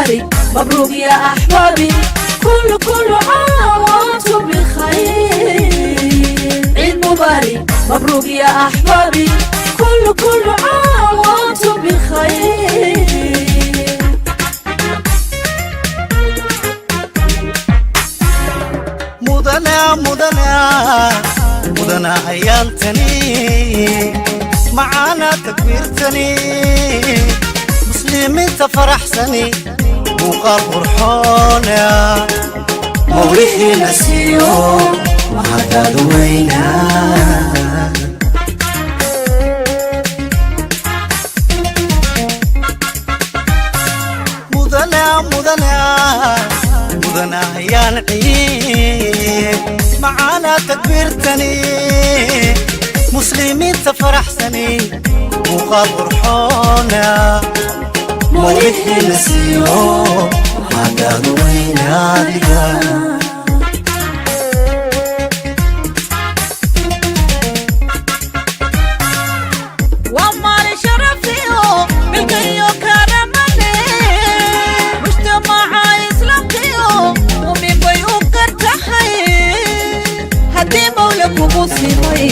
مبارك مبروك يا أحبابي، كل كل عام وأنتم بخير. عيد مبارك مبروك يا أحبابي، كل كل عام وأنتم بخير. Mudana, mudana, mudana, ayaantani macaana takbiirtani, muslimiinta faraxsani, muuqaal qurxoona mawlihiina siiyo mahadaadu weynaa. Mudana, mudana, mudana, ayaan ciid macaana takbiirtani, muslimiinta faraxsani, muuqaal qurxoona mawlihiina siiyo mahadaadu weynaadiga. Waa maalin sharafiyo milkayo karamale, mujtamaca islaamkiyo mumin bay u gar tahay. Haddii mawla kugu simay,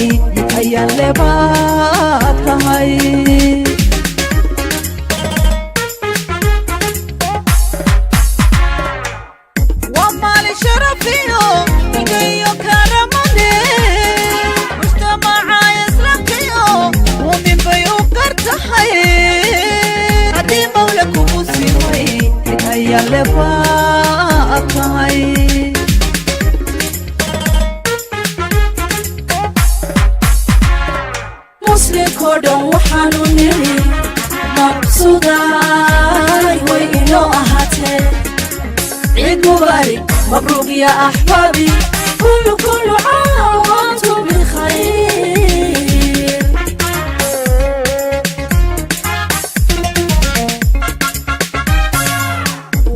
ayaan lebaad tahay. Waa maalin sharafiyo milkayo karamale, mujtamaca islaamkiyo mumin bay u gar tahay. Haddii mawla kugu simay, ayaan lebaad tahay. Muslimkoo dhan waxaanu nidhi maqsuday way inoo ahaatee. Ciid mubaarik mabruuk ya axbaabi, kullu kullu caam waantum bikhayr.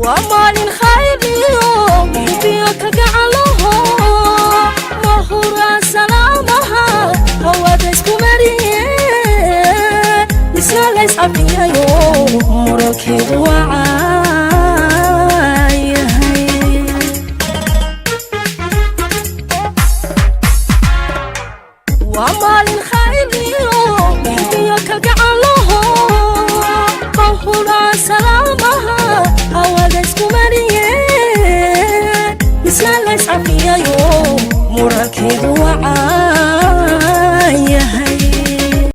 Waa maalin khayriyo xubiyo kalgacalaho, mahuraan salaamaha hawada isku mariye, isna layscafiyayo murankeedu waa.